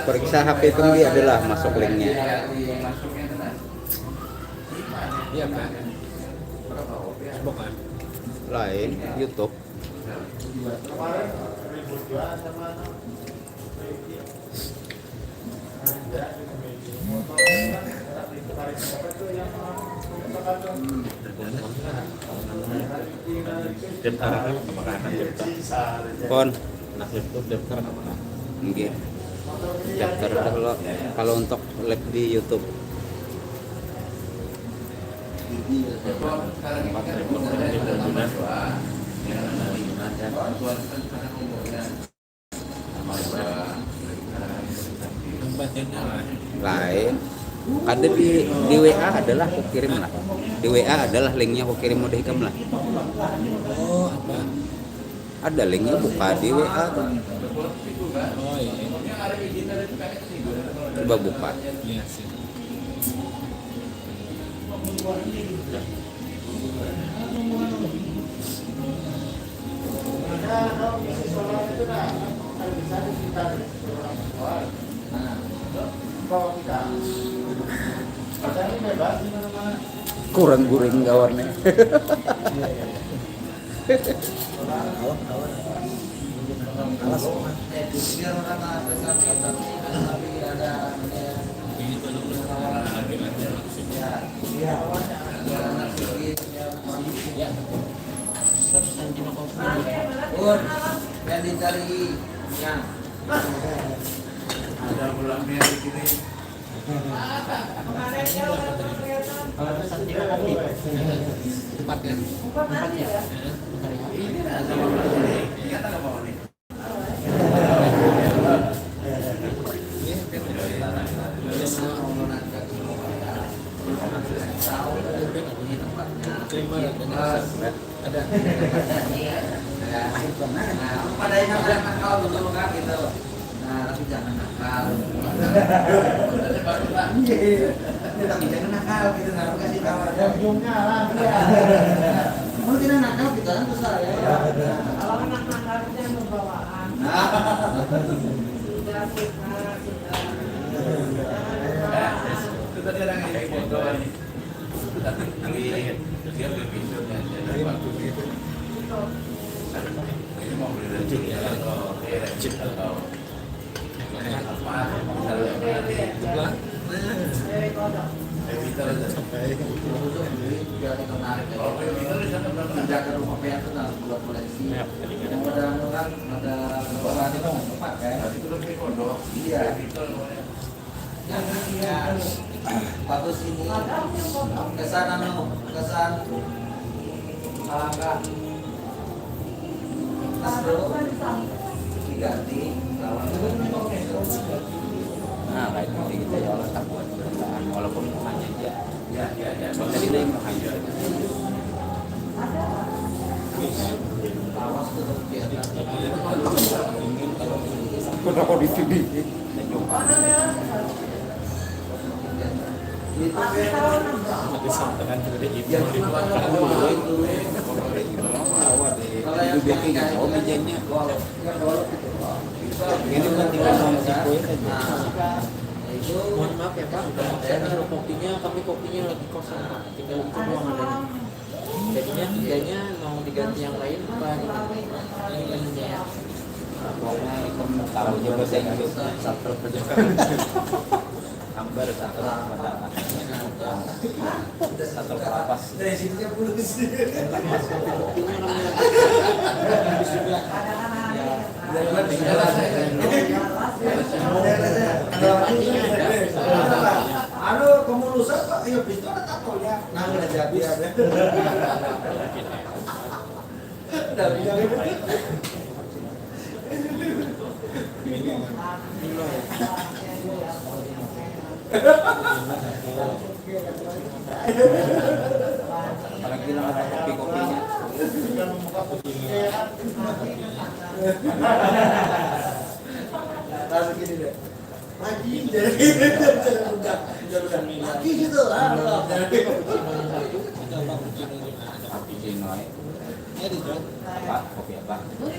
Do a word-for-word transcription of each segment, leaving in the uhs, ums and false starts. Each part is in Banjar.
Periksa H P Tunggi adalah masuk linknya. Iya kan? Facebook kan? Lain, YouTube. Daftar apa makanan daftar? Pon. Nah, itu daftar apa? Nggih. Daftar kalau, kalau untuk live di YouTube. Empat ribu lebih tujuh belas. Lain. Kada di, di W A adalah aku kirim lah. Di W A adalah linknya aku kirim udah ikam lah. Oh, apa? Ada linknya buka di W A tuh. Oh, iya. Coba buka. Iya sih. Kurang guring kawannya. Awas, awas. Pur, yang dicari yang ada bulan Mei di sini. Kalau pesan tiga kali. Empat ya? Empat ya? Ini ada bulan Mei. Ingat ada bulan Mei. Ada. Nah, pada ingat anak nakal dulu kan gitu. Nah, tapi jangan nakal. Iya. Tapi jangan nakal gitu, nah, kasih tahu aja. Ujungnya lah. Kalau tidak nakal kita kan susah ya. Kalau anak nakal itu yang membawaan. Nah. Sudah, sudah, sudah. Itu tadi orang yang foto. Tapi dia berpikirnya jadi waktu itu. Ini mau beli racun ya atau racun atau apa? Misalnya, Lah, Evita aja. Sampai. Kalau Evita di sana berapa? Pindah ke rumah P R itu dalam bulan koleksi. Ya, tadi kan. Ada orang, ada orang di tempat kan? Tapi itu lebih pondok. Iya. Evita namanya. Bagus ini. Kesan anu, kesan palangka. Terus diganti lawan Nah, kayak gitu kita ya Allah tak buat perubahan walaupun hanya dia. Ya, ya, ya. Tadi dia mau hanya. Awas tuh dia. Kenapa di sini? Ada santakan juga di Ibu. Awal di Ibu bikin, oh, mejanya. Ini bukan tinggal sama si kue saja. Mohon maaf ya, Pak, saya nyuruh kopinya, tapi kopinya lagi kosong, Pak. Tinggal itu doang adanya. Jadinya tiganya mau diganti yang lain apa gimana? Ini ininya ya. Pokoknya ikam tahu aja bahasa Inggris, satpol P. Hambar, satpol P. Satpol P lapas. Dari sini dia pulus. Ini namanya. Habis juga. Ya. Anu, pemulusan, Pak. Iya, pintu ada takonya. Nah, udah jadi ya. Udah bisa. Apalagi lah ada kopi-kopinya. Langsung gini deh. Lagi, jadi udah, udah, udah, udah. Lagi gitu lah. Cappuccino, eh. Apa? Kopi apa? Kopi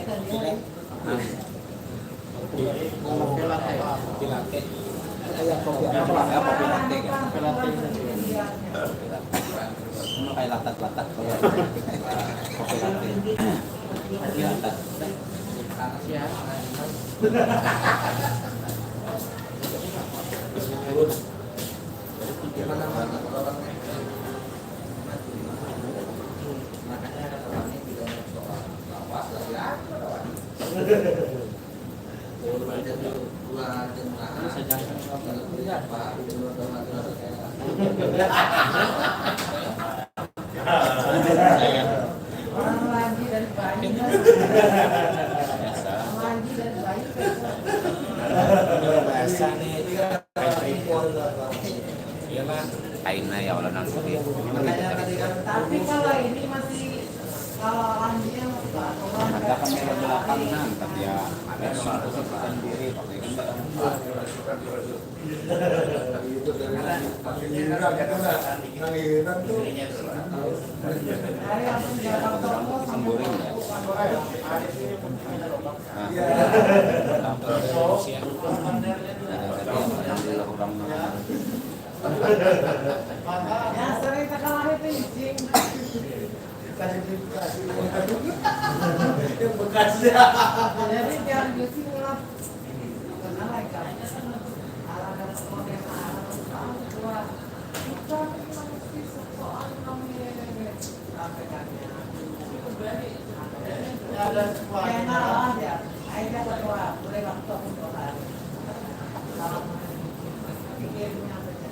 latte. Kopi latte. Ada yang kopi apa? Ya, kopi latte kan? Kopi latte. Kopi latte. Sama kayak latat-latat kalau kopi latte. Kopi latte. Orang lagi dari bayi. Biasa. Lagi dari bayi. Biasa nih. Iya lah. Kainnya ya Allah nang sedih. Tapi kalau ini masih, kalau lanjutnya masih ada kamera belakang nang, tapi ya ada yang harus sendiri pakai kamera. Samburing ya. Nah, orang. Ya, sering terkalahi pincing. Yang bekas ya. Jadi, jangan gitu lah. Kenal lagi. Ala ada sekolah yang ala ada sekolah. Bukan, ini masih sekolah, namanya. Sampai kami. Ada sekolah. Kenal aja. Ayo, kita keluar. Boleh waktu aku sekolah. Salam. Pikirnya apa aja?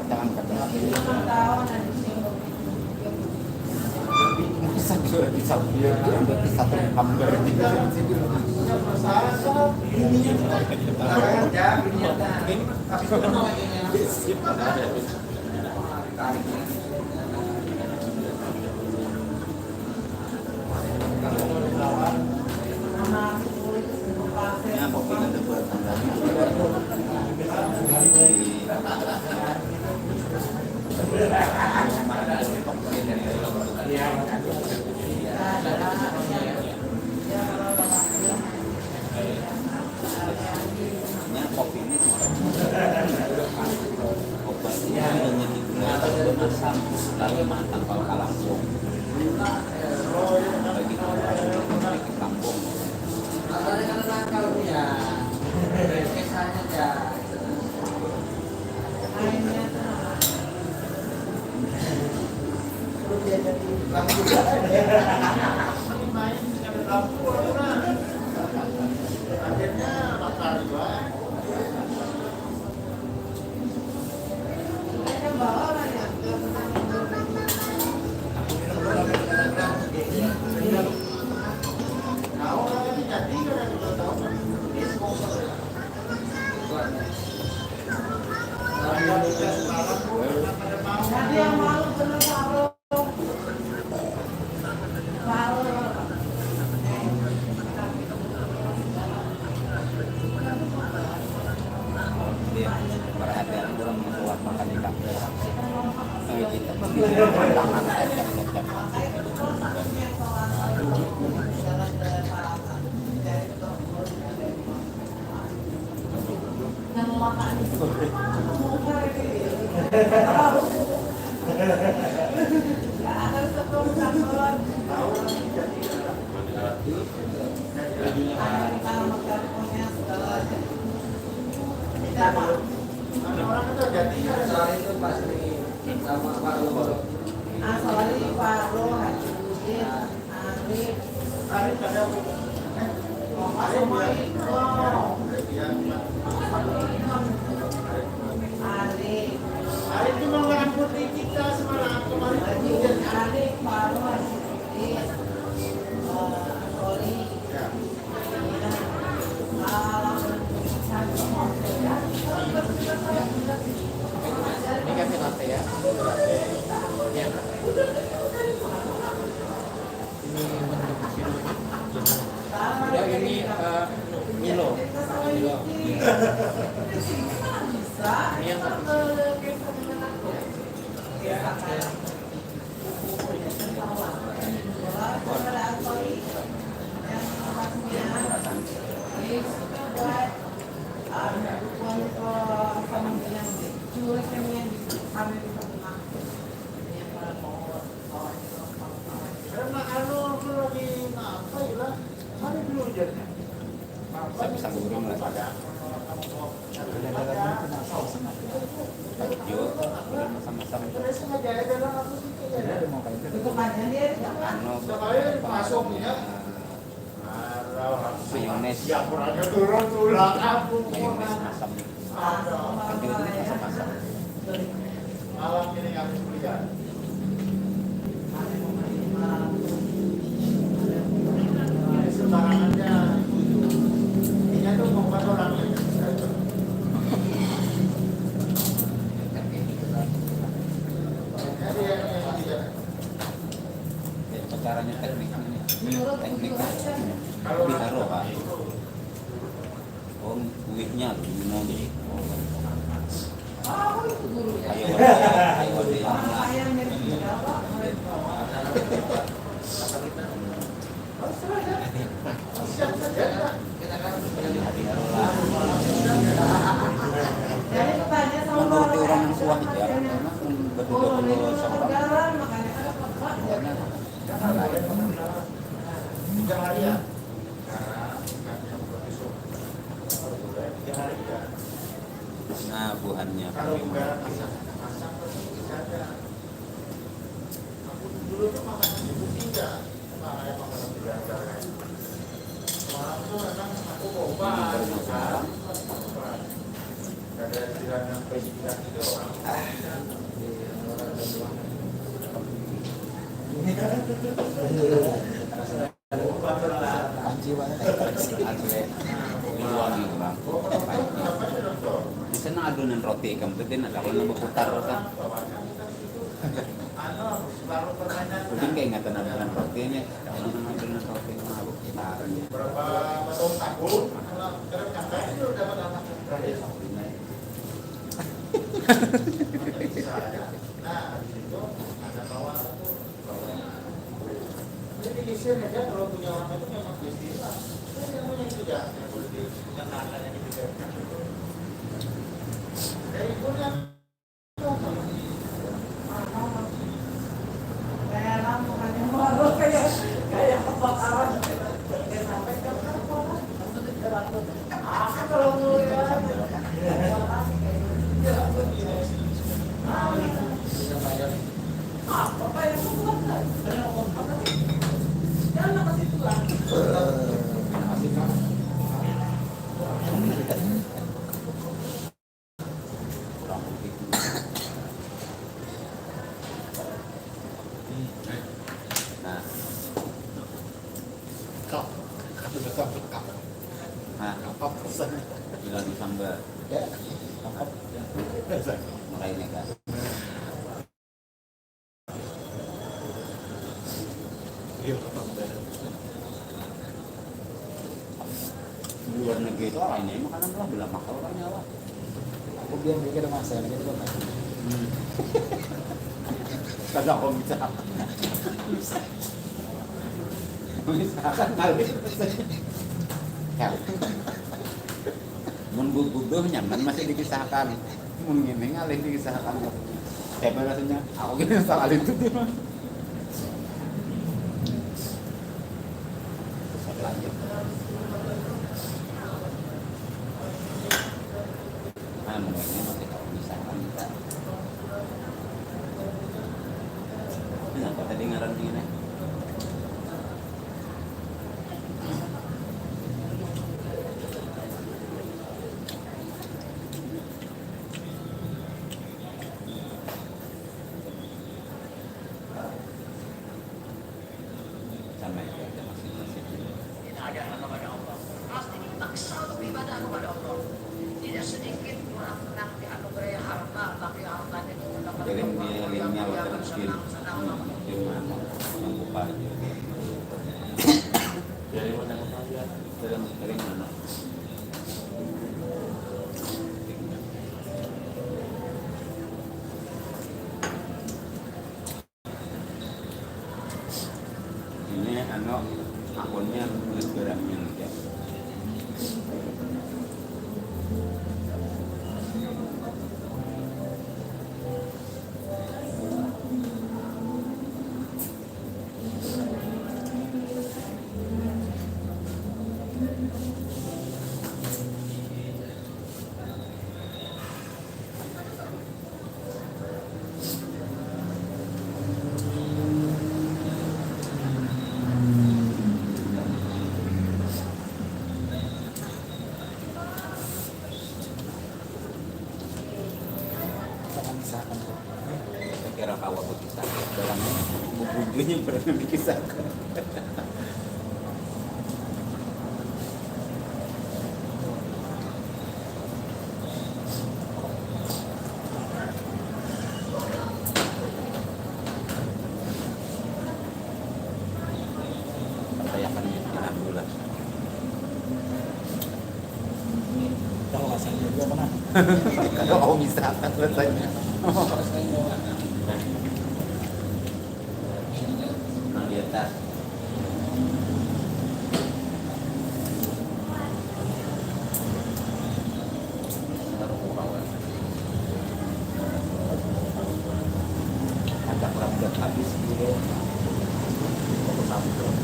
Jangan kata. Bisa, bisa, bisa. Berarti satu gambar. Nya kopi ini sih obatnya hanya diguna kalau masam, lalu matang kalau kalampung. Bagi orang di kampung. Berhati-hati orang Ah, sorry, Pak Bro, Haji Udin, Arif. Arif ada apa? Assalamualaikum. Arif. Arif cuma merangkuti kita semalam kemarin. Haji Udin, Arif, Pak Bro, Haji Udin. Eh, sorry. Ya. Ini bentuk sirup. Ya, ini, eh, Milo. Milo. Ini yang satu. Ya. Karena anu aku lagi ngapa ya lah? Hari dulu aja. Bisa, bisa guru lah. Yo, sama-sama. Anu, mayones. Mayones masam. Kejut masam-masam. Malam ini kami kuliah. Sembarangannya. Ini tuh mau orang yang Ya, caranya tekniknya nih. Tekniknya. Lebih taruh, Pak. Oh, kuihnya lebih mau jadi. Ayo, ayo, ayo. Menuruti orang yang suah itu ya, karena betul-betul seorang. Nah, buhannya kami. Dulu tuh makanan ibu tiga. Nah, emang makanan tiga aja, kan? Semalam tuh memang aku coba, kan? Ada jiran yang baik gitu, orang. Ini kan Panci banget. Asli. Ini wangi, Bang. Di sana adonan roti ikam tuh, Din, ada apa nang berputar, kan? Udin kaingatan adonan roti nih. Adonan roti mah berputar. Berapa tahun? Nah, habis itu ada kawan aku. Jadi, digeser aja kalau punya orang itu memang diistilah. Itu yang punya itu, jangan yang boleh di-, yang katanya gitu, jangan. Dari ibunya. Kayak lampu, kayak, kayak kebakaran. Kayak sampai ke apa? Nah. Kap. Kap. Kap. Nah. Kap. Bilang sambar. Ya. Kap. Makanya, kan. Iya, kap. Di luar negeri itu orangnya makanan lah, bila makan orangnya lah. Aku biar mikir masa ini gitu kan. Hmm. Kada aku bisa. Misalkan ngalih. Ya. Mun bu- bubuh nyaman masih dikisahkan. Mun ngini ngalih dikisahkan. Tapi rasanya aku gini salah itu dia. Lanjut. Nah, mungkin masih tahu misalkan kita. Kenapa tadi ngaran ini? Sama itu aja masing-masing. Tidak ada harta pada Allah. Pasti dipaksa untuk ibadah kepada Allah. Tidak sedikit orang menang dianugerahi harta, tapi hartanya itu mendapatkan. Kirim dia linknya, senang, senang, senang. Kirim mana? Yang buka aja. Dari mana? Dalam kirim mana? Ini anu akunnya nulis barangnya aja. Kira kawa begitu. Dalam bubujunya pernah dikisahkan. Percayakan di bulan. Kalau rasanya juga pernah. Kalau kau bisa kan rasanya. Nah, di atas. Ada kurang udah habis gitu. Aku sambung.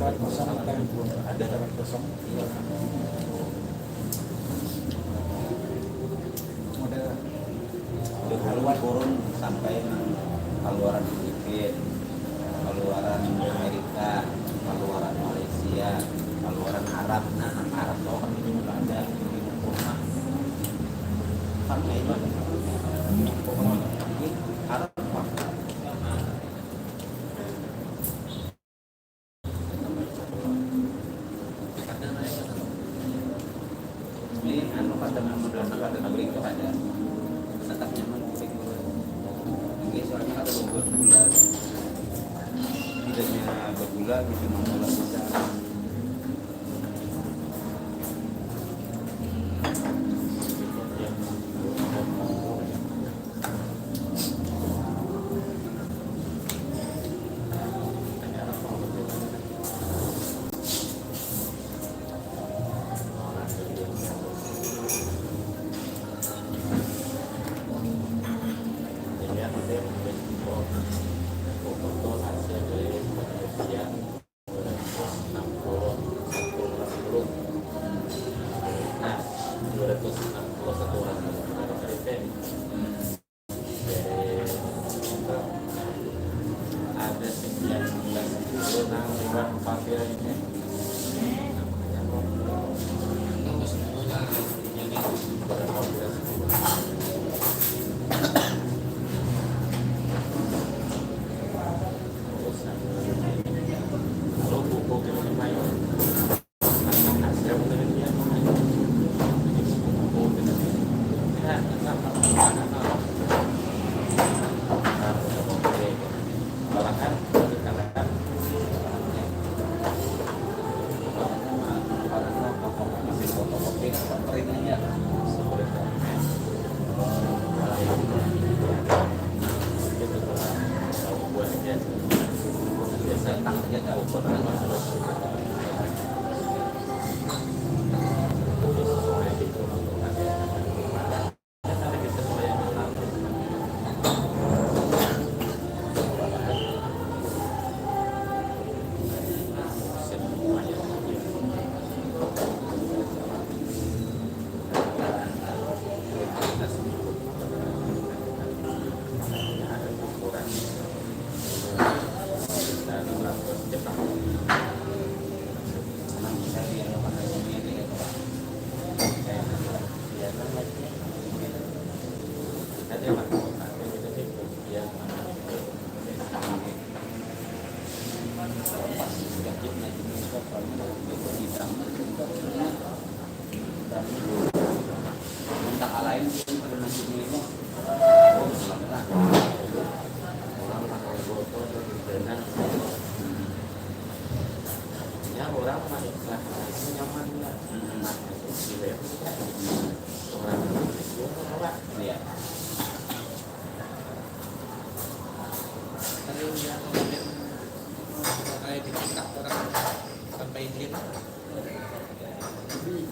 Ada kosong, ada kosong. Modal. Udah turun, turun sampai nang kaluaran Filipin, kaluaran Amerika, kaluaran Malaysia, kaluaran Arab. Nah, nang Arab tuh kan ini udah ada di rumah. Sampai ini. Arab apa? Ini anu kan dengan mudah, kan dengan beli itu ada. Tetap nyaman beli. Ini soalnya ada buat gula. Tidaknya bergula, bisa mengolah bisa.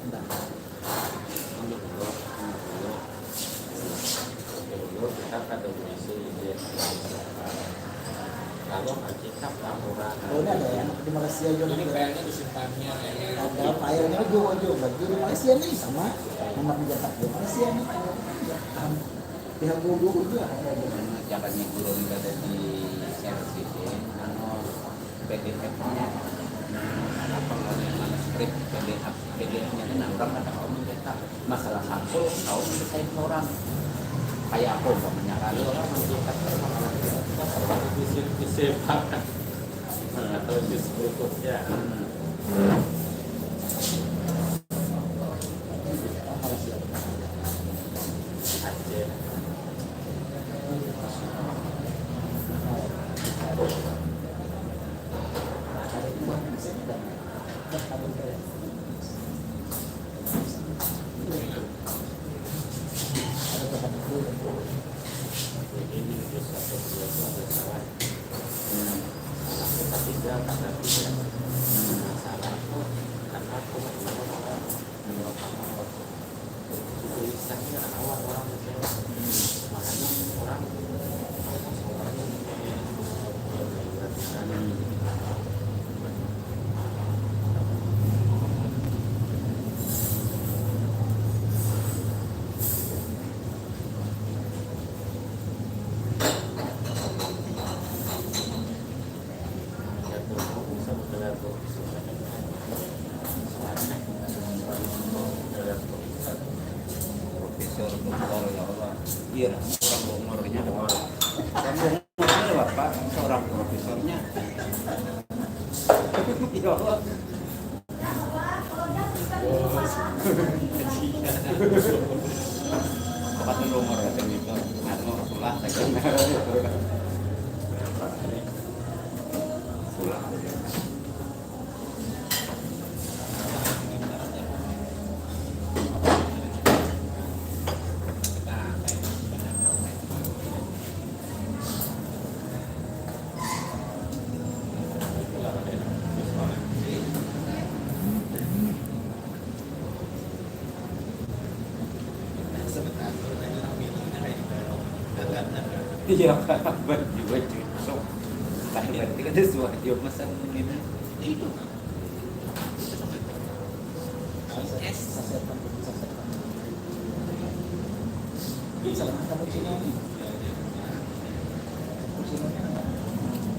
Dulu kita kada mengisi izin. Kalau Alkitab laporan. Oh, ini ada ya, di Malaysia juga. Ini filenya disimpannya ya. Ada filenya juga, juga. Berarti di Malaysia nih sama. Nomor dicetak di Malaysia nih. Paham. Pihak guru juga ada juga. Anu, caranya guru ini ada di share sih, anu, P D F-nya. Apa namanya, manuskrip P D F, P D F-nya itu, nah, orang kada tahu mencetak. Masalah sampul tahu mendesain orang. Kayak aku umpamanya, kalau orang mencetak, isi, isi pakan. Nah, atau isi berikutnya. Hmm. Profesor, doktor, ya Allah. Iya, orang umurnya. Orang umurnya, Bapak, seorang profesornya. Ya Allah. Apa tuh rumor katanya itu? Anu, Rasulullah, saya kira. Rasulullah. Iya, baju baju. Tapi berarti kan sesuatu dia pesan ini. Itu. Sasetan, sasetan. Bisa makan Cina nih.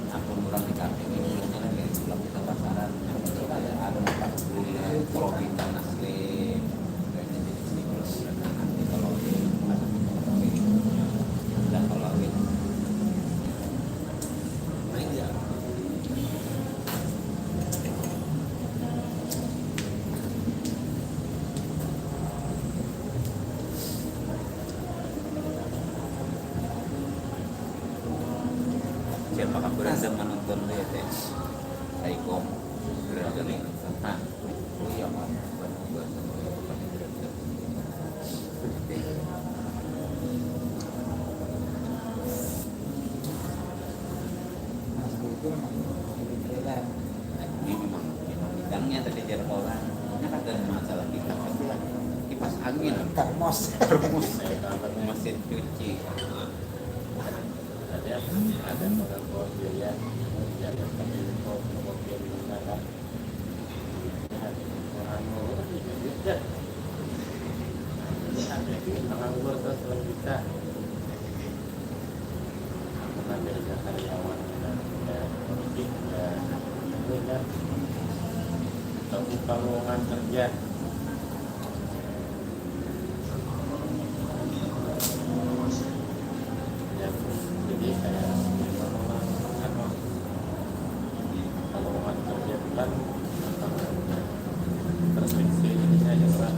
Aku orang di kafe ini, ini kan dari pulang kita pasaran. Ada, ada makan gula, kopi panas nih. Kalau di, kalau di, kalau di, Siapa kah berantem menonton tuh ya, teh? Saikom. Berantem menonton. Hah? Oh iya, Pak. Ini memang, memang bidangnya tadi, jar orang. Ini ada masalah kipas, tapi lah kipas angin. Termos. Termos. Mesin cuci. Ada, ada orang bawa biaya, ada yang pakai info, bawa biaya di mana, kan? Tapi kalau lowongan kerja, ya, jadi kayak apa, kalau lowongan kerja itu kan terseksi, jadi saya coba.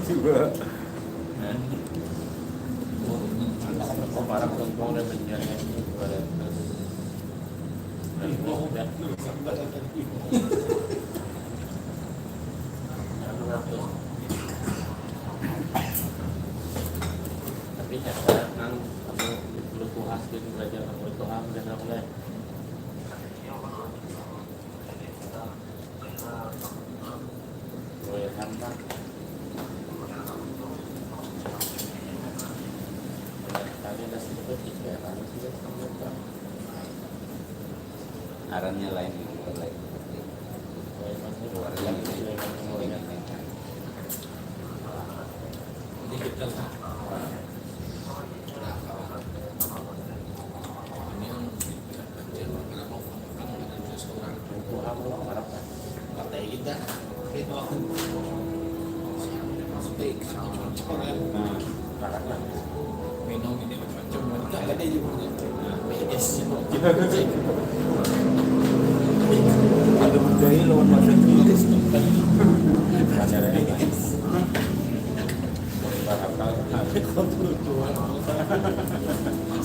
Juga. Nah. Oh, parah tuh, gua udah penjara dua ratus. Nah, gua udah. Tapi nyata nang aku belum puas gitu belajar aku itu ham dan aku lah. Goyangan, Pak. Tadi ada sedikit pikiran sih, Pak. Arannya lain, bukan lain. Goyangan, Pak. Keluarga ini. Goyangan, Pak. Ini kita lah. Nah, kalau ini yang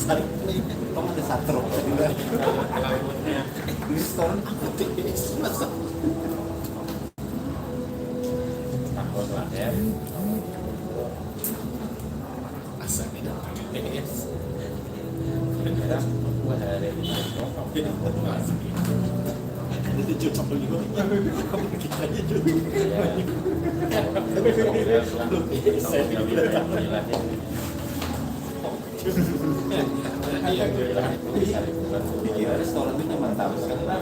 Sarik nih, kamu ada satu. Ini setoran apa tuh? Tahun lahir. Asa tidak pakai T S. Kira-kira gua hari ini. Itu cocok juga. Kita aja juga. Iya. Saya juga. Iya, restoran itu nyaman tahu sekali lah.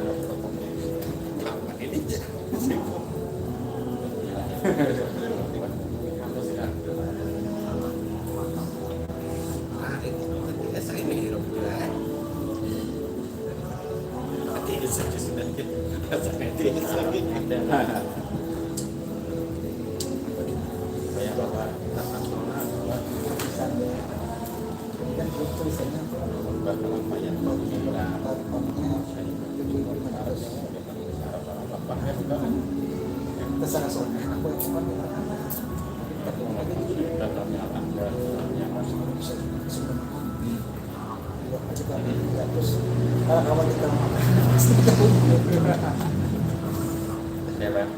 Ada, Bang.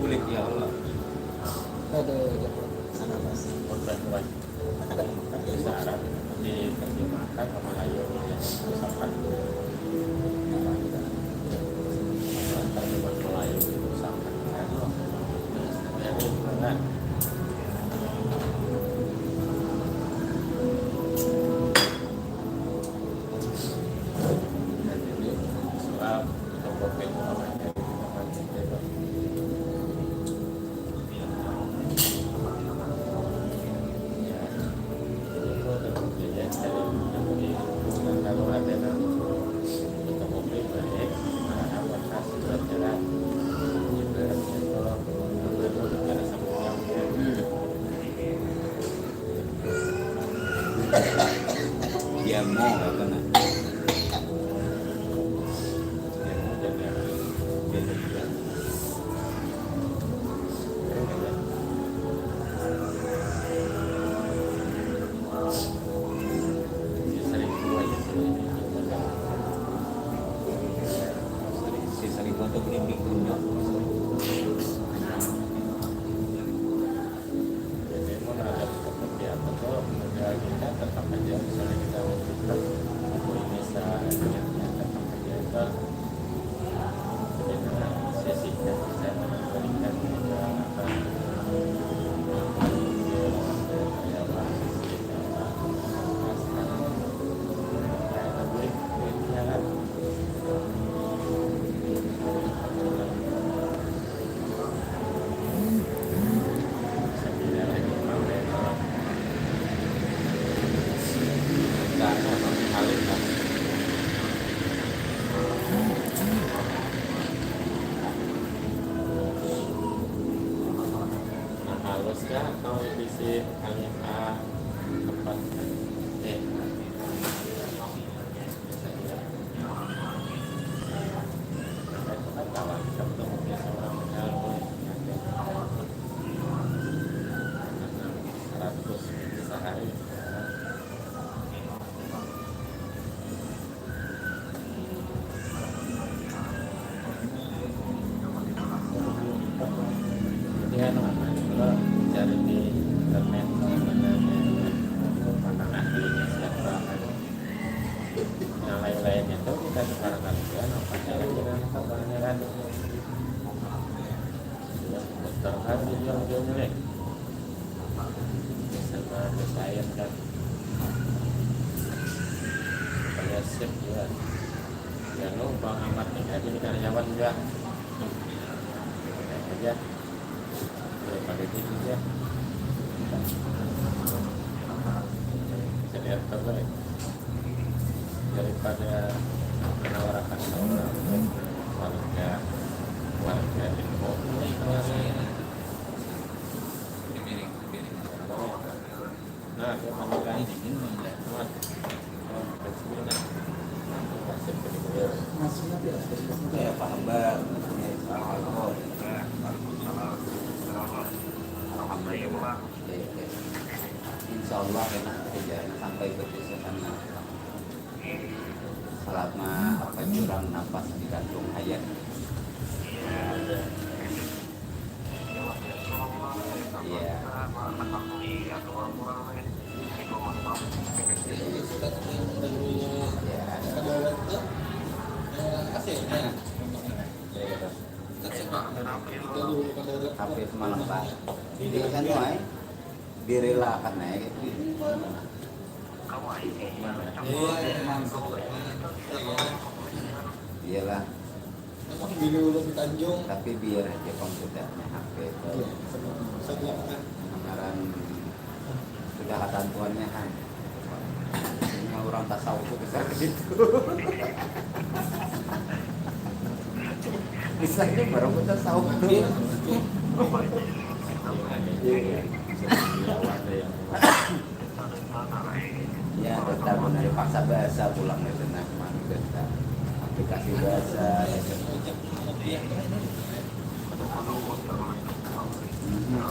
Kulit, ya Allah. Ada, ada. Sana, Mas. Korban, Bang. Bahasa Arab diterjemahkan ke Melayu, ya, filsafat. Terjemahan Melayu filsafat. Jadi, gimana? Soal topik apa? Dia mau apa nak? Jadi, mau terhadap seperti apa tuh, negara kita tetap aja misalnya kita wujudkan. Kali A empat. Eh, seratus sehari. Jadi anu, kalau cari di internet sebenarnya, mana ahlinya siapa, yang lain-lainnya tuh kita dengarkan juga, apa caranya, apa caranya. Dokter kan juga ujungnya, sama desain kan, supaya sip juga. Ya, nu, Bang Ahmad nih, jadi karyawan juga. Aja. Daripada itu juga. Bisa diatur, baik. Daripada menawarkan seorang warga, warga info. Nah, dia mau bilang. Ini dingin, Bang, ya? Nah, masuk ke dia. Masuknya tidak seperti itu. Ya, paham, Bang. Maksudnya, paham, Bang. Alhamdulillah. Oke, oke. Insya Allah enak kerjanya sampai ke desa sana. Selama apa jurang napas digantung hayat. Iya. Iya. Hape semalam, Pak. Jadi kan, wai, direlakan aja gitu. Iyalah. Emang bini ulun di Tanjung. Tapi biar aja pang budaknya hape itu. Iya, sama. Sama, kan? Ngaran sudah katantuannya, kan. Ini orang tasawuf itu besar gitu. Misalnya baru kita tasawuf tuh. Iya, iya. Iya, iya. Ya, tetap dari paksa bahasa pulang itu, nah, mana kita aplikasi bahasa, ya. Mhm.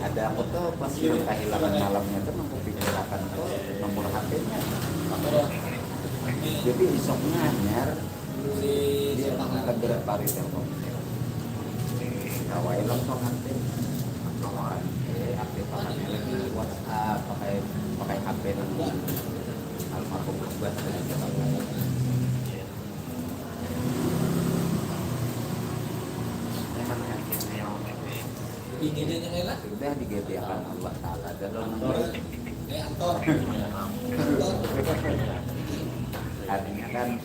Ada aku tuh pas kehilangan malamnya tuh, aku pikirakan tuh nomor H P-nya. Jadi, isoknya anyar, dia akan berapa hari telepon. Kawai langsung H P. Langsung orang, eh, aktif pakai lagi WhatsApp, pakai, pakai H P nang almarhum Abah tadi. Ini dia yang enak. Sudah digantikan Allah Ta'ala. Dan orang, eh, antor. Antor. Artinya kan,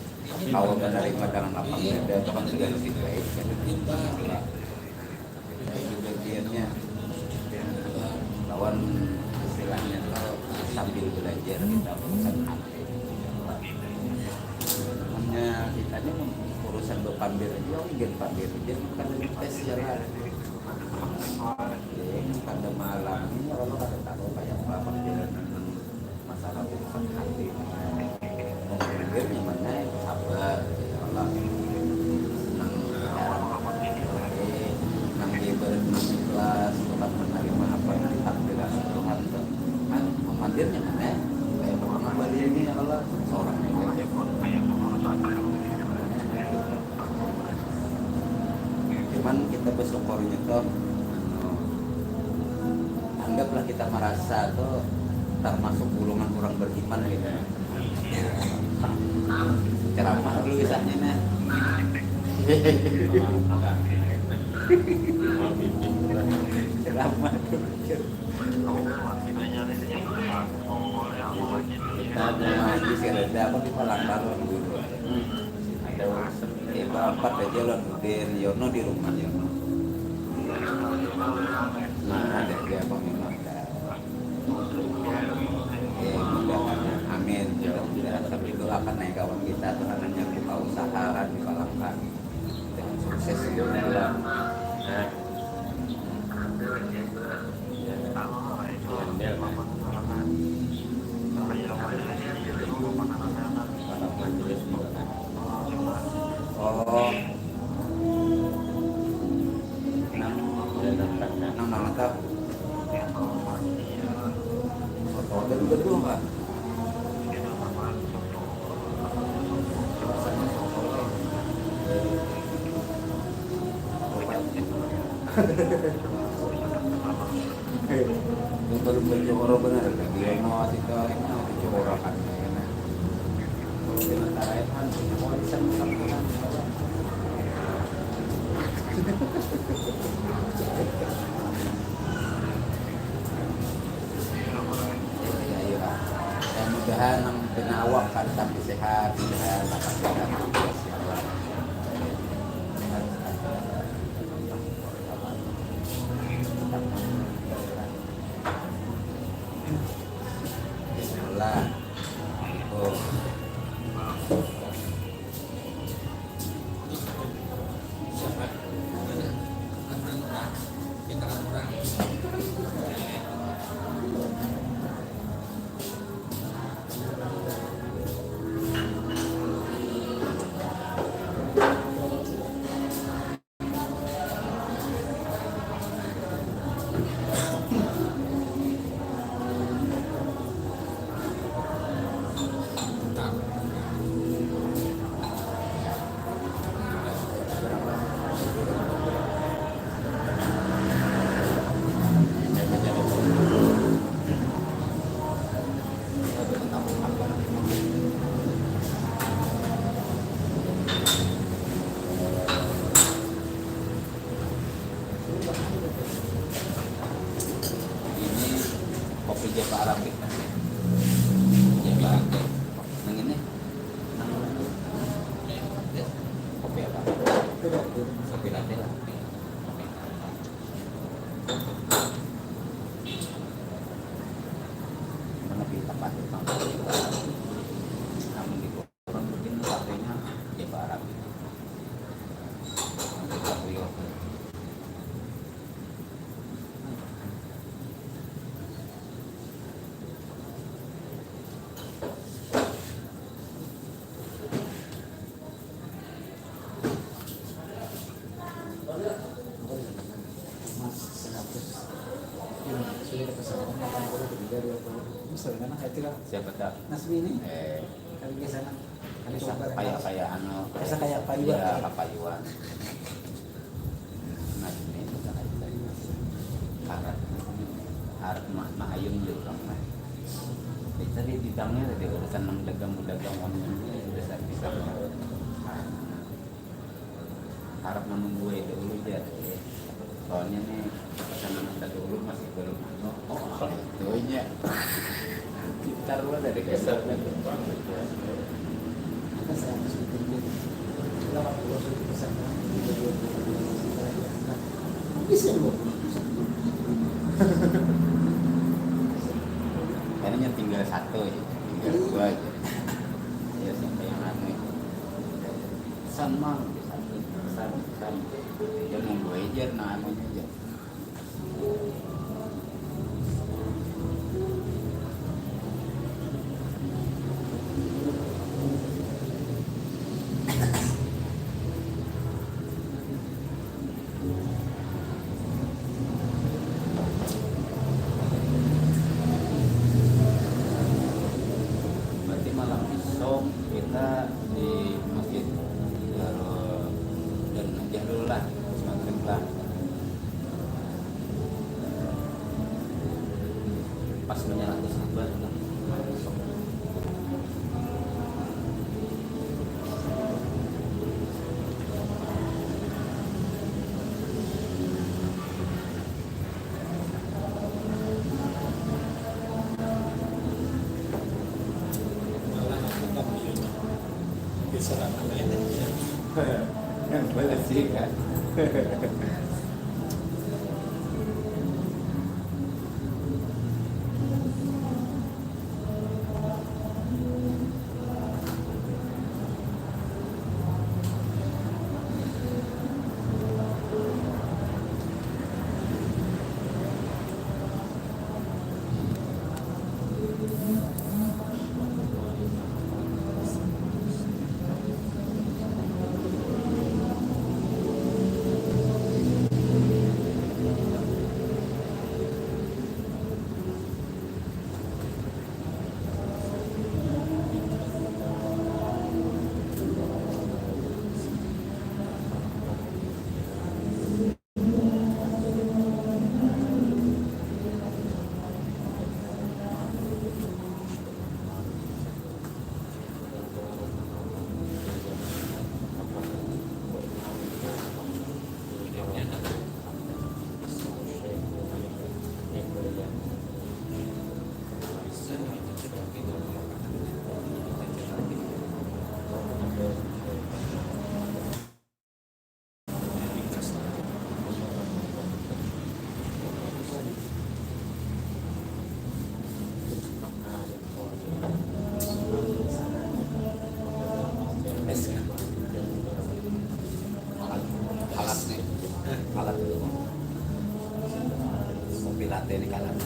kalau menerima dengan lapang dada itu kan sudah lebih baik, kan? Iya. Itu bagiannya. Lawan istilahnya tuh sambil belajar kita urusan hati. Hanya kita ini urusan bepamer aja, jangan pamer aja, bukan tes ya lah. Oke, kada malam ini kalau kada tahu kayak apa perjalanan masalah urusan hati. Mungkin nyamannya sabar, ya Allah. Nang jarang, nang ibarat nang ikhlas, bukan menerima apa yang ditakdirkan Tuhan tuh. Kan memanggil nyamannya kayak pernah balik ini, ya Allah, seorang yang Cuman kita bersyukurnya tuh, anu, anggaplah kita merasa tuh termasuk golongan orang beriman gitu. Ceramah dulu kisahnya, nah. Ceramah dulu. Kita ada ngaji sih, ada apa di Palangkarung dulu. Hmm. Ada urusan. Eh, bapak aja lah, Nurdin, Yono di rumah, Yono. Nah, ada dia, Bang Yono ada. Eh, mudah-mudahan. Amin. Mudah-mudahan. Tapi doakan ya kawan kita, Tuhan hanya buka usaha kan di Palangka. Dengan sukses gitu. Nah. Ini baru baju orang benar, lagi mau kita mau cuci orang kan. Kalau kita tarik kan, punya warisan sama kan. Ya, ya, ya. Dan mudahan nang kena awak kada sampai sehat, mudahan dapat sehat. Bismillah. Oh. Ini kopi Java Arabic. Java Arabic. Nang ini, nang kopi apa? Kopi latte lah. Mana kita patut tahu. Namun di orang bikin katanya Java Arabic. Tapi Siapa tak? Nasmi ini. Eh. Kali ke sana. Kali ke sana. Kayak, kayak anu. Bisa kayak apa juga. Iya, apa juga. Nah, ini bukan aja. Harat. Harat ma-, maayun juga, mah. Kita di bidangnya tadi urusan nang dagang-dagang online ini udah saya bisa. Harap menunggu aja dulu ya. Soalnya nih, pesanan kita dulu masih belum anu. Oh, kalau itunya. Gitar lu ada di geser. Ada seratus lebih. Delapan puluh persen. Bisa dua puluh persen. Kayaknya tinggal satu aja, tinggal dua aja. Ya, siapa yang anu itu? Sama, satu, sama, sama. Dia mau gue aja, nah, anunya aja. Berarti malam besok kita di Masjid Darul dan aja dulu lah, maghrib lah. Pas menyala ke sabar lah. Yang boleh sih kan. Dari kalangan.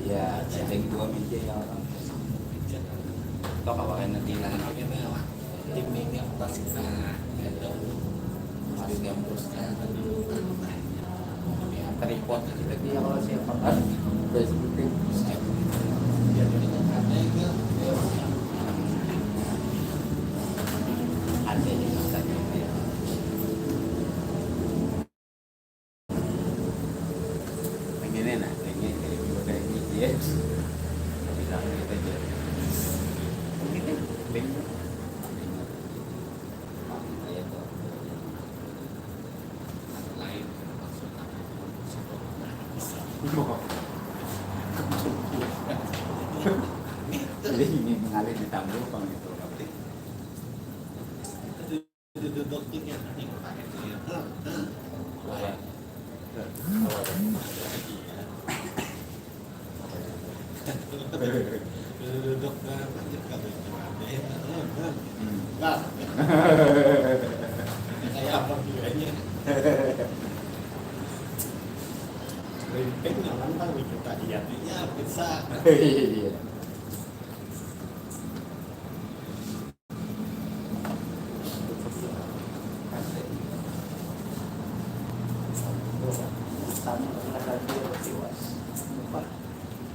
Iya, ada dua meja ya orang. Toh kawalan nanti lah. Tim ini apa sih? Nah, ada. Pas dia terus kan. Tripod lagi ya kalau siapa kan. Terus itu. Ada yang masak gitu ya. Begini nah, ini, ini udah ini dia. Bilang gitu aja. Begini, bingung. Bingung. Iya tuh. Jadi ini mengalir di tambur, kalau gitu. Duduk dikit, nanti pakai dia. Duduk ke pancet kabeh. Nah, kayak apa bilanya? Rimping nyaman kan, kita lihat ya, bisa. Iya.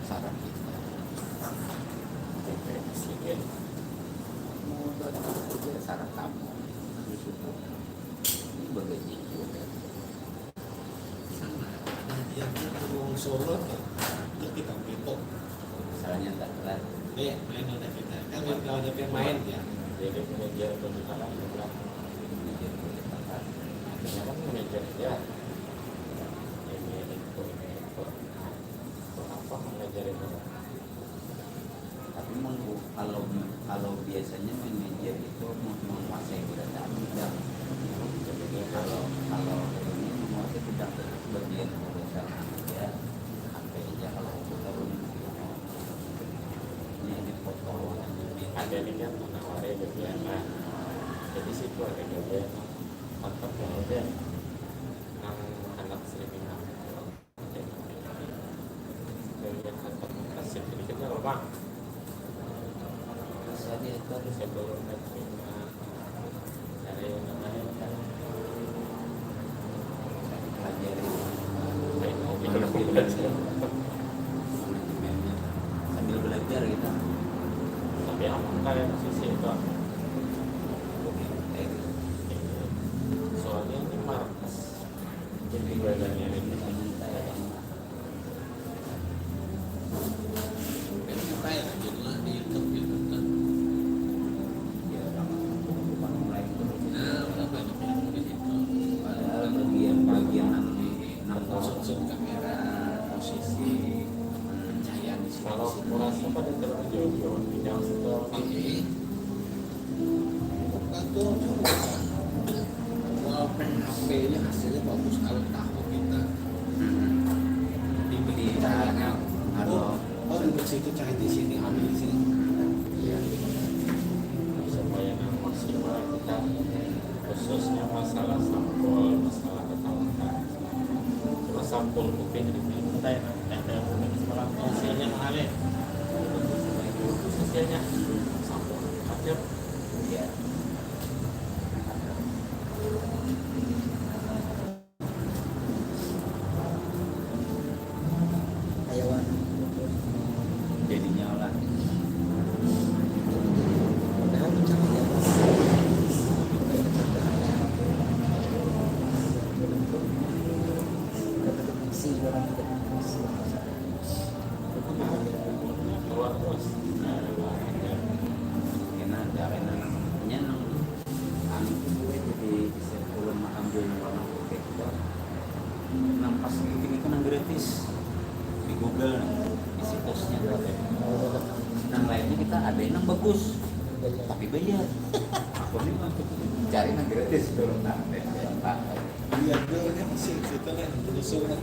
Sarang kita. P P S I G. Mau bantu juga sarang kamu. Ini bagaji juga. Sana, ada hadiahnya ke wong Solo tuh. Terus kita begitu. Misalnya tak telat. Eh, main udah kita. Kan kalau ada yang main ya. Jadi mengejar kebutuhan juga. Mengejar kebutuhan. Akhirnya kan mengejar ya. Ini itu, ini itu. Nah, untuk apa mengejar itu? Tapi menggu-, kalau, kalau biasanya manajer itu mem-, menguasai beberapa bidang. Jadi kalau, kalau ini menguasai bidang bagian urusan aja, apa aja kalau aku tahu ini, ini ada foto. Ada ini kan menawari bagian lah. Jadi situ ada juga kontak yang ada nang anak sering. Sedikit aja, Bang. Bisa diatur. Sebelum diterima dari yang lain, kan. Pelajari. Baik, mau bikin. Manajemennya. Sambil belajar kita. Tapi apa kayak posisi itu? Oke, baik. Soalnya ini markas. Jadi badannya ini. Padahal bagian-bagian anu, nang konsumsi kamera, posisi, hmm, cahaya di sini. Kalau kurasa pada terjauh-jauh, tidak setel. Oke. Bukan tuh, walaupun H P-nya hasilnya bagus, kalau tahu kita diberi caranya, atau oh, untuk situ cari di sini, ambil di sini. Iya. Supaya nang maksimal kita, khususnya masalah sampul, masalah ketahuan. Cuma sampul kuping ini, kita yang ada kuping sebelah, hasilnya mengalir. Hasilnya sampul. Hasil. Iya. Hayawan. Jadinya lah. Padahal mencari apa? Kata fiksi orang tidak fiksi. Itu bahaya. Keluar terus. Karena ada, karena nang anu tu gue jadi bisa ulun maambil warna putih tu. Nang pas bikin itu nang gratis di Google, nang di situsnya tu ada. Nang lainnya kita ada yang nang bagus, tapi bayar. Aku ni mah cari nang gratis dulu, nah. Iya, gue kan sih, kita kan bersurat.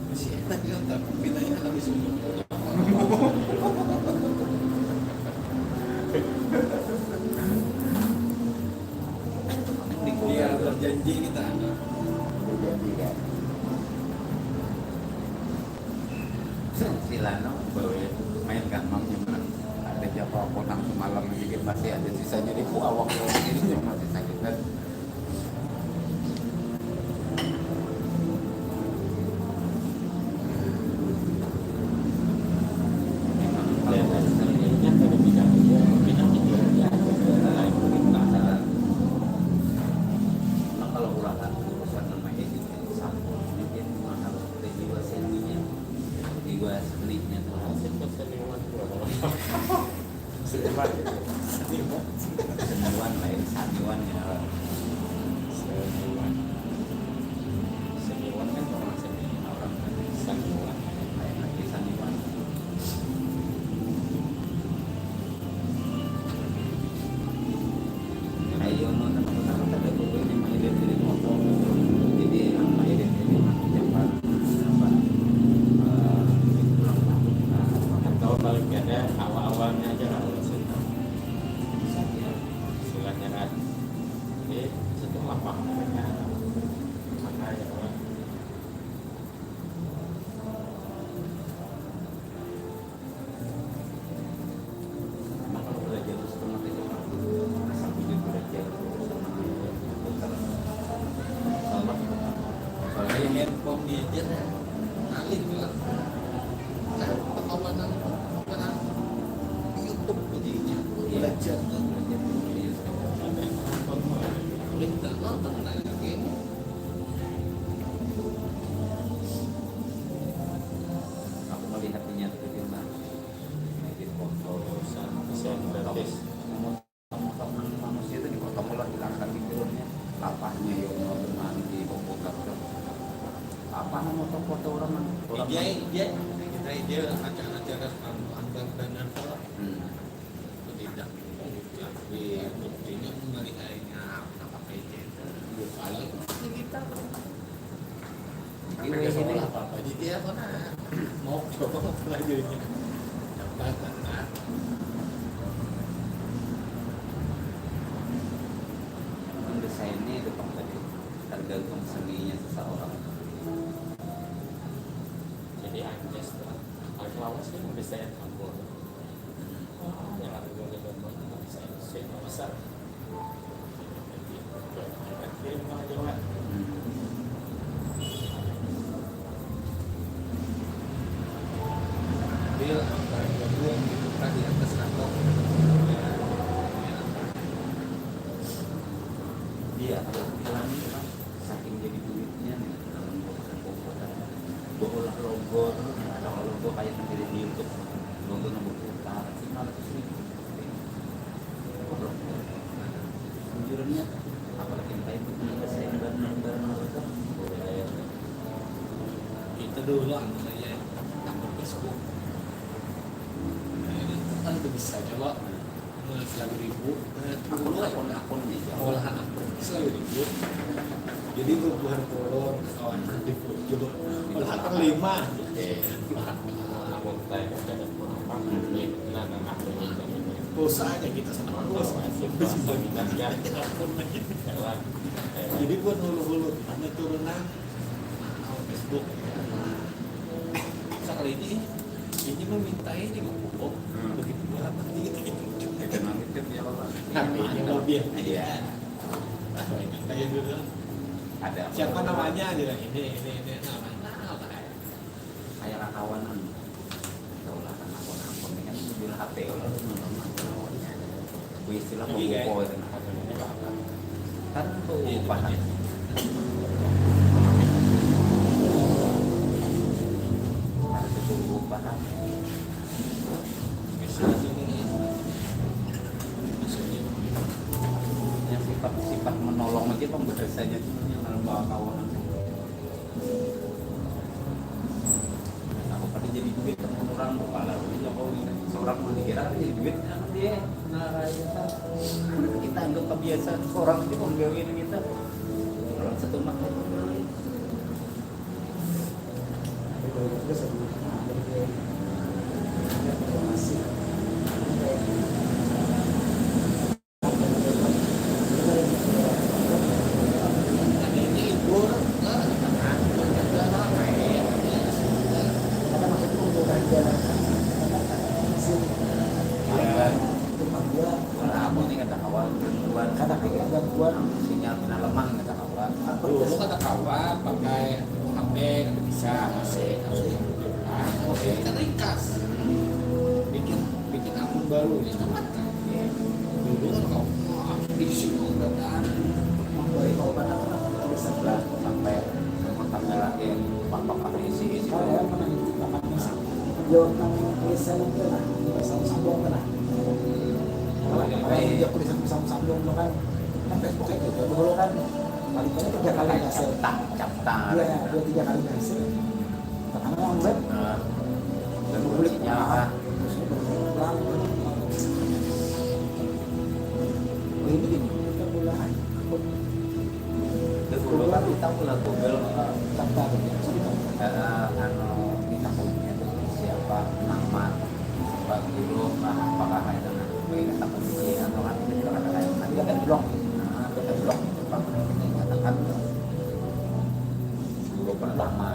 Masih enak ya, tapi pinanya habis umur. Jadi kita anu, udah tiga. Silano bawa main gampang cuma ada siapa aku nang semalam sedikit masih ada sisanya di awak ini masih sakit kan. Nah, kalau ulahan urusan nama ini sampul ini dia mahal. Ada jiwa seninya, jiwa seninya tuh. Nasib kesenian. Seniman. Seniman lain saniwan ya. Seniman. Seniman kan orang seni, orang kan saniwan. Lain lagi saniwan. Ayo nonton pertama tadi aku ini main dari motor. Jadi yang main ini mah cepat apa? Eh, pulang waktu kita. Atau paling kada awal-awalnya aja lah urusan. Istilahnya kan. Jadi setelah paham mereka mana ya, Nah, kalau belajar itu setengah itu, asal bujur belajar, terus sama dia, bukan salah. Soalnya yang handphone diajar, alih lah. Nah, pertemanan, pertemanan di YouTube jadinya. Iya. Belajar tuh, belajar tuh, iya. Sampai nonton, alih, nggak nonton, nah, kayak ini. Aku melihatnya itu di mana? Di foto sama kesian gratis. Motor manusia itu dipotong lah, hilangkan di filmnya. Lapahnya ya mau teman di pokok apa nama foto orang mana? Orang dia mana? Dia kita dia acara-acara anu anggar dan apa? Hmm. Itu tidak di buktinya mengalihainya apa pakai itu? Bukan. Ini kita. Tapi dia sekolah apa-apa aja dia pernah mau coba mau pelajarinya. Dapat kan? Emang desainnya itu Bang tadi tergantung seninya seseorang. Jadi anjas tuh. Kalau lawas kan udah saya campur. Iya, kalau jalan ini kan saking jadi duitnya nih, dalam urusan komputer. Gua olah logo, kalau logo kayak yang di YouTube, logo nang berputar, lima ratus ribu. Bujurnya, apalagi yang kayak itu, yang saya barang-barang itu. Kita dulu anu saya, akun Facebook. Nah, ini kan udah bisa coba. Nah, selalu ribu. Nah, dulu akun-akun nih, olahan akun selalu ribu. Jadi bubuhan kolor, kawan di Pujo. Olahan akun lima. Oke. Akun saya kan ada akun apa? Nah, nah, akun ini. Pulsa aja kita sama pulsa. Pulsa, pulsa, pulsa. Jadi buat hulu-hulu, ada turunan, nah, Facebook. Sekali ini, ini memintai di Bukupok, hmm, begitu juga, nanti kita gitu. Kita nanti dia apa? Nah, ini mobil. Iya. Nah, ini kayak gitu. Ada apa? Siapa namanya aja lah, ini, ini, ini, nama, nah, apa kayak? Kayak kakawanan. Kita ulah kan akun-akun ini kan mobil H P ulah tuh nonton lawannya. Gue istilah mau buko itu nah. Kan tuh pahan. Ada tuh pahan. Yang sifat-sifat menolong aja pemberesannya tuh yang dalam bawa kawanan. Aku pada jadi duit temen orang kepala ini Jokowi kan. Seorang mau dikira kan jadi duit kan dia ngaraya kan. Kita anggap kebiasaan seorang itu menggawe kita. Orang setumat itu. Tapi kalau kita sebelumnya ada dia masih Gangguan sinyal kena lemah, kata kawan. Dulu kata kawan pakai H P, kada bisa, masih harus. Nah, oke, kan ringkas. Bikin, bikin akun baru, ya, kan? Iya. Dulu kan kau, wah, isi kau berapa hari. Memberi kau berapa, tulisan berapa sampai kontaknya lagi, apa kami isi, isi. Saya pernah di tempat musik. Jawab nang tulisan itu lah, tulisan sambung itu lah. Kalau yang dia tulisan sambung itu kan, kan Facebook itu dulu kan, paling banyak tiga kali hasil. Capta, capta. Iya, dua tiga kali hasil. Pertama yang web, nah, dan publik kuncinya apa? Terus itu pulang. Oh, ini gini, kita mulai. Dahulu kan kita pula Google, eh, daftar, eh, anu, kita punya itu siapa, nama, siapa guru, nah, apakah itu, nah, kita kunci atau kan kita juga kata kayak, nanti ada blog, nah, ada blog, apa, kita katakan guru pertama.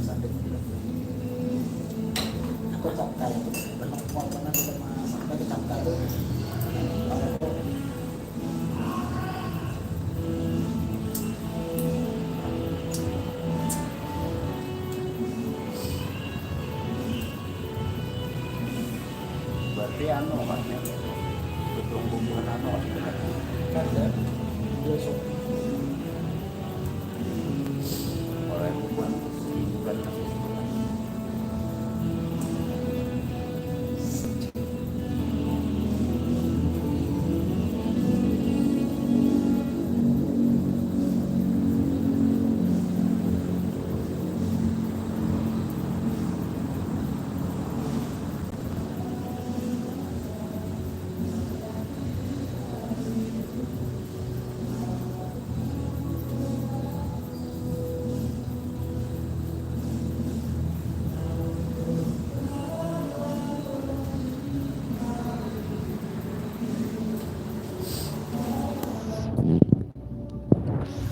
Sampai aku tak tahu, berapa, berapa, sampai ke Cangka tuh. Berarti anu, Mas, ya? Gedung bubuhan anu, Mas, ya? Kada. Biasa. Oleh bubuhan hiburan, Mas, ya?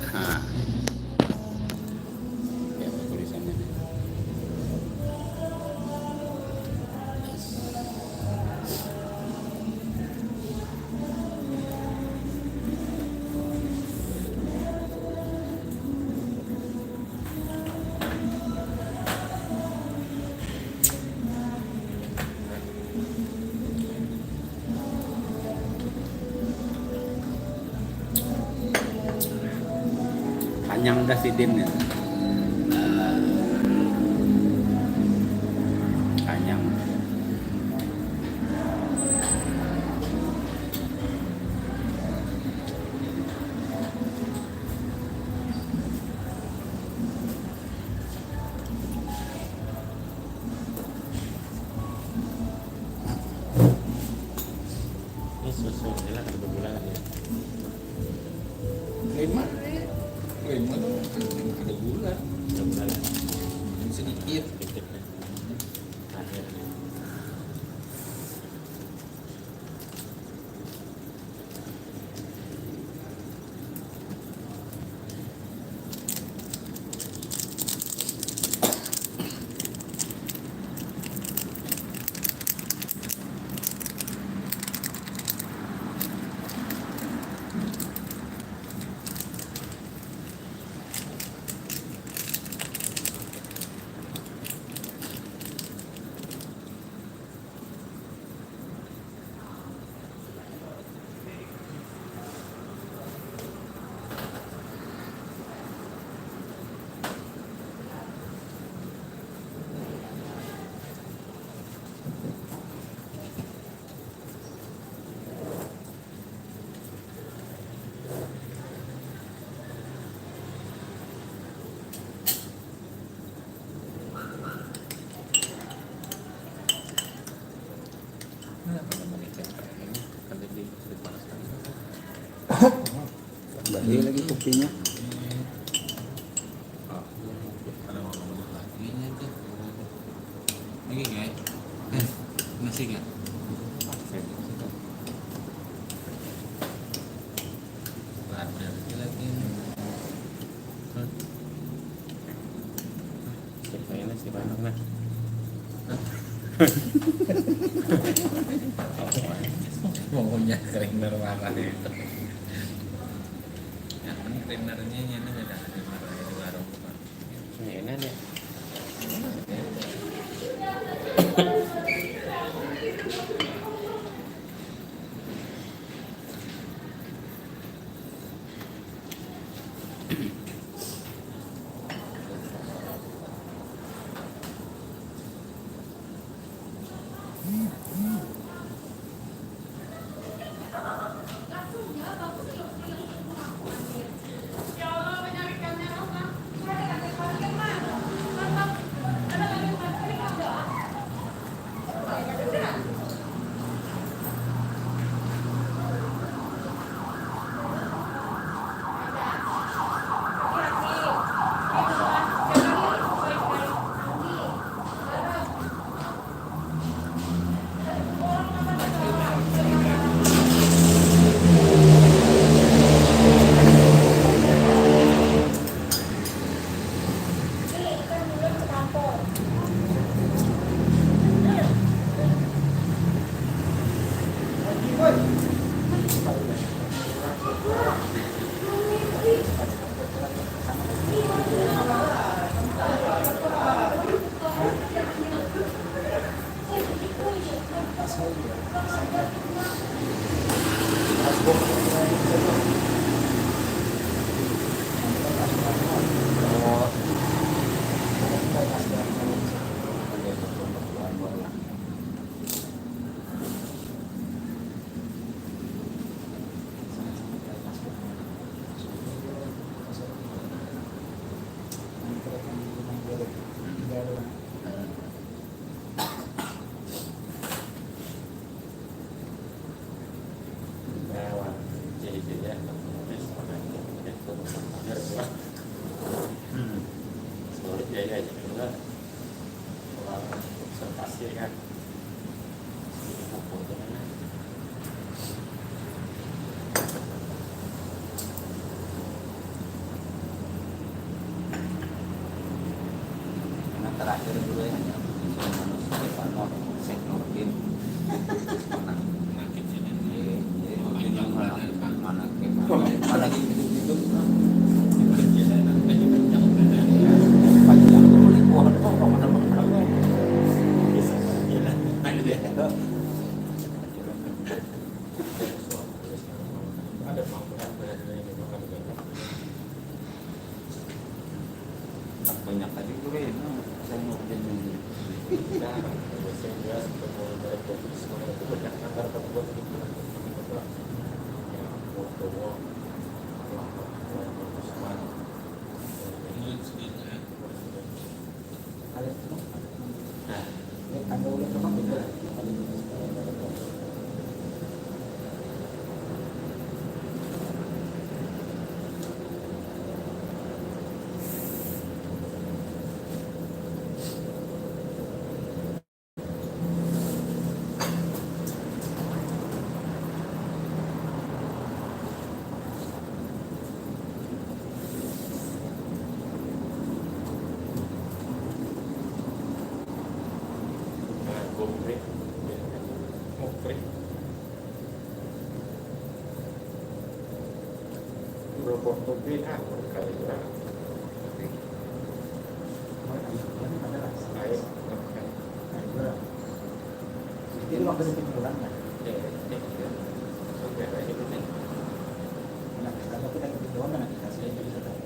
Nah. Ya, tulisannya. Kanyang dah sidin ya. Kanyang. Ini susu, ini lah, ada gula kan ya? Lima, lima tuh ada gula. Ada gula ya? Sedikit. Sedikit ya. Akhir. Nah, apa namanya, kayak ini, kan tadi sudah panas kan? Balik lagi kopinya. Oh, ada mau ngomong lagi ini aja. Lagi, guys. Eh, masih nggak? Oke. Lapar lagi. Hah? Kayaknya sih banyak, nah. Maunya. Trainer marah itu. Nah, kan trainernya nyana ada trainer marah di warung tukang. Nah, ini nih. Nah, terakhir dulu ya, Stefano, Sek Nurdin. Mana? Makin sini. Iya, iya, Nurdin yang mana? Mana? Mana lagi hidup-hidup? Panjang dulu, wah, ada apa? Mana? Ayo deh. Ada pangkuran berada di mana? Banyak aja gue ya, nah, saya mau kerja nih. Nah, saya jelas ketemu dari profesional itu banyak kantor terbuat di bulan ini, Pak. Ya, mau cowok, mau apa, mau Usman. Ini sedikit. Nah, goprik, ya, mukrik. Robot mobil, ah, kali ya. Air, kan. Jadi waktu itu penjualan kan? Ya, ya, ya. Oke, kayak gitu nih. Nah, kalau kita penjualan kan kita sudah bisa tahu.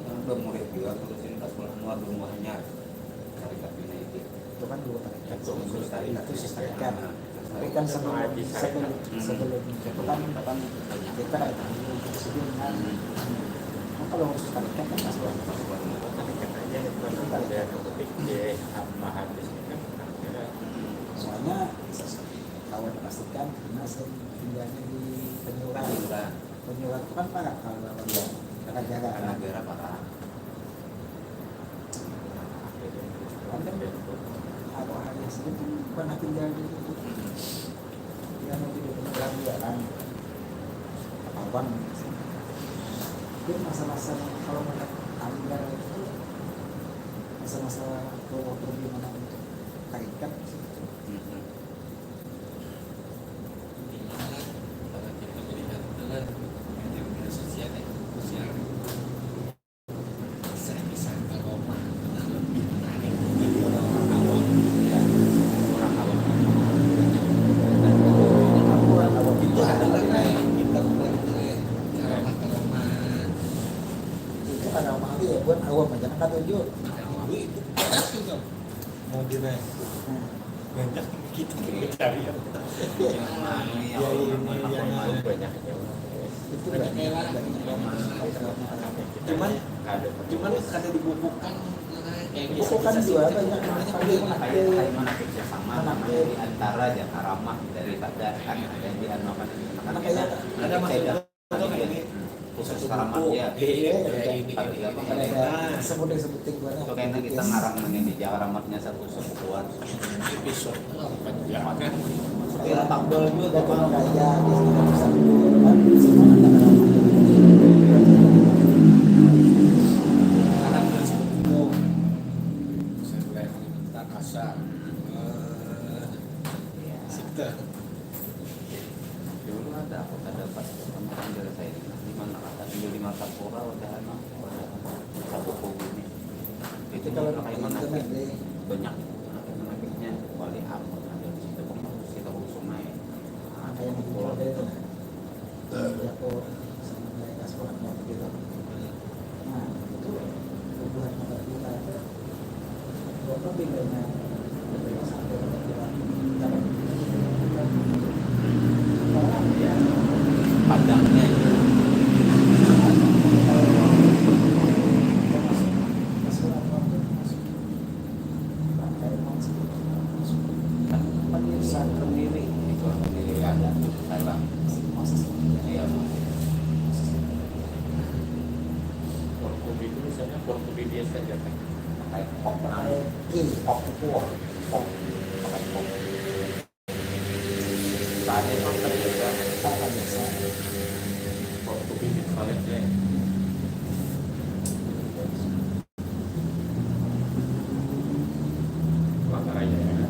Kan udah mulai jual tuh sini pas pulang luar rumahnya. Tarik United. Itu kan dulu tarik. Itu khusus tarik, itu khusus tarik. Nah, tapi kan sebelum, sebelum, sebelum itu kan kita kan sebelum kan. Nah, kalau khusus tarik kan pas buat, pas buat tarik aja itu kan ada ketik deh, apa habis itu kan. Soalnya kawan pastikan karena saya tinggalnya di Penyuran. Penyuran. Penyuran itu kan parak kalau orang bilang. Karena jarak kan. Karena jarak parak. Cuman kan aku hari sini kan pernah tinggal di itu. Yang mau jadi Penyuran juga kan. Kawan. Tapi masa-masa kalau mereka tinggal itu masa-masa perlu pergi mana untuk tarikat sih. Hmm. Di mana Wah, banyak katuju. Wih, itu banyak juga. Mau dinaik. Banyak kita cari ya. Yang mana yang Ya, ini yang mana banyak. Itu banyak, banyak. Cuman, cuman kada dibukukan. Buku kan juga banyak. Kayak mana kerja sama namanya di antara aja karamah daripada kan ada di anu kan. Makanya ada maksudnya. Khusus karamat ya. Iya, iya, iya. Tapi apa ada sebut yang sebuting gua. Itu kayaknya kita ngarang ini di karamatnya satu sebukuan. Episode apa ya? Kira takbal juga tuh, Bang. Kaya di sini bisa dulu kan semua ada karamat. Anak dan sepupu. Saya mulai tak kasar. Eh, Sikta. Dulu ada, aku kada pas ketemu kan dari saya di mana kata tinggal di Martapura, wadah anu, wadah anu, buku ini. Itu kalau pakai mana banyak, mana wali amun ada di situ, kita urus sungai. Nah, kayak gitu ada itu. Jadi aku sama kayak kasur waktu gitu. Nah, itu buat kita. Portugiz itu misalnya Portugiz saja kan. Pakai pop nang pop itu pop pakai pop. Tadi pop terbiasa pop bikin toilet deh. Wah, karaya ya.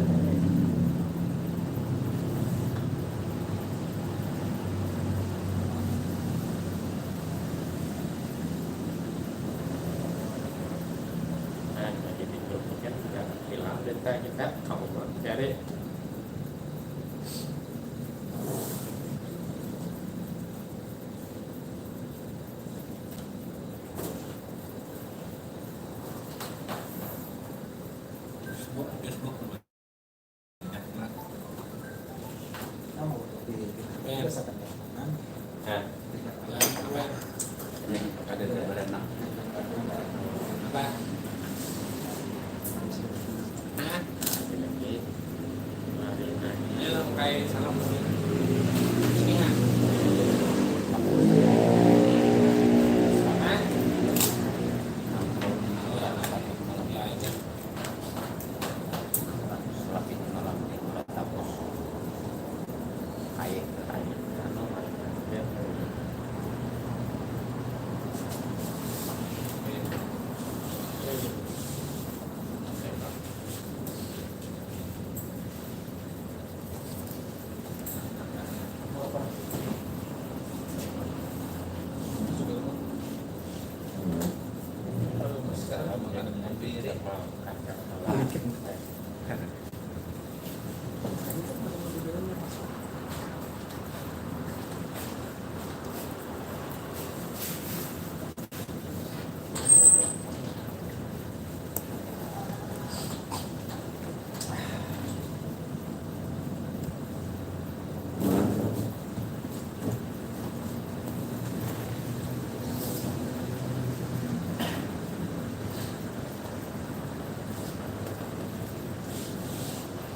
Nah, jadi itu kan sudah hilang cerita kita, kamu mau cari. Facebook, Facebook. Nah. Ada berenang. Apa? Hah? Ayo, pakai salam. Ini, ha? Hah?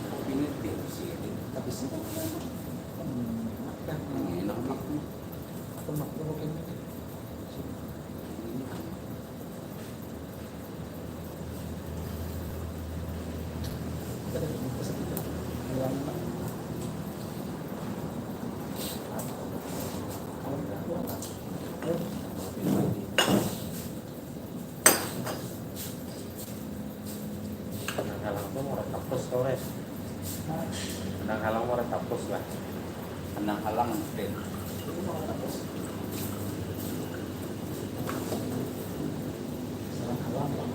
Kopi ini tipsi ya, Din. Tapi sih, hmm, enak dah. Enak, enak. Aku mak, aku makan. Ini. Kita ada buku sedikit. Yang enak. Nang halang tu murah tapus kau, eh. Nang halang murah tapus lah. Nang halang, Din. Sarang halang, Bang.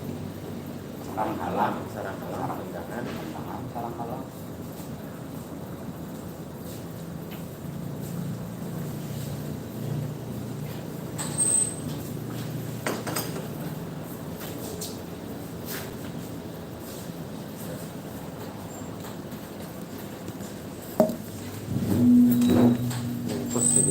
Sarang halang. Sarang halang, jangan. Jangan, sarang halang. Sampai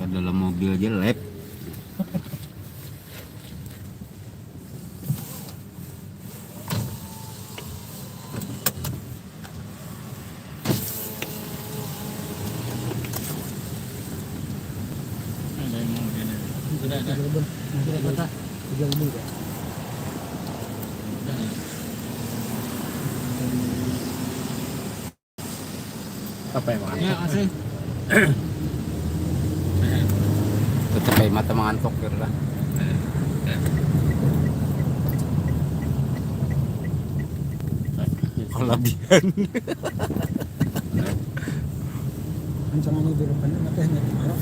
ke dalam mobil aja lep. Ada yang mau dia. Sudah ada. Sudah patah. Tiga ribu ya. Sudah. Apa yang mana? Ya, asli. Tetep kayak mata mangantuk gitu lah. Kelebihan. Ancangannya di depannya mata hanya marah.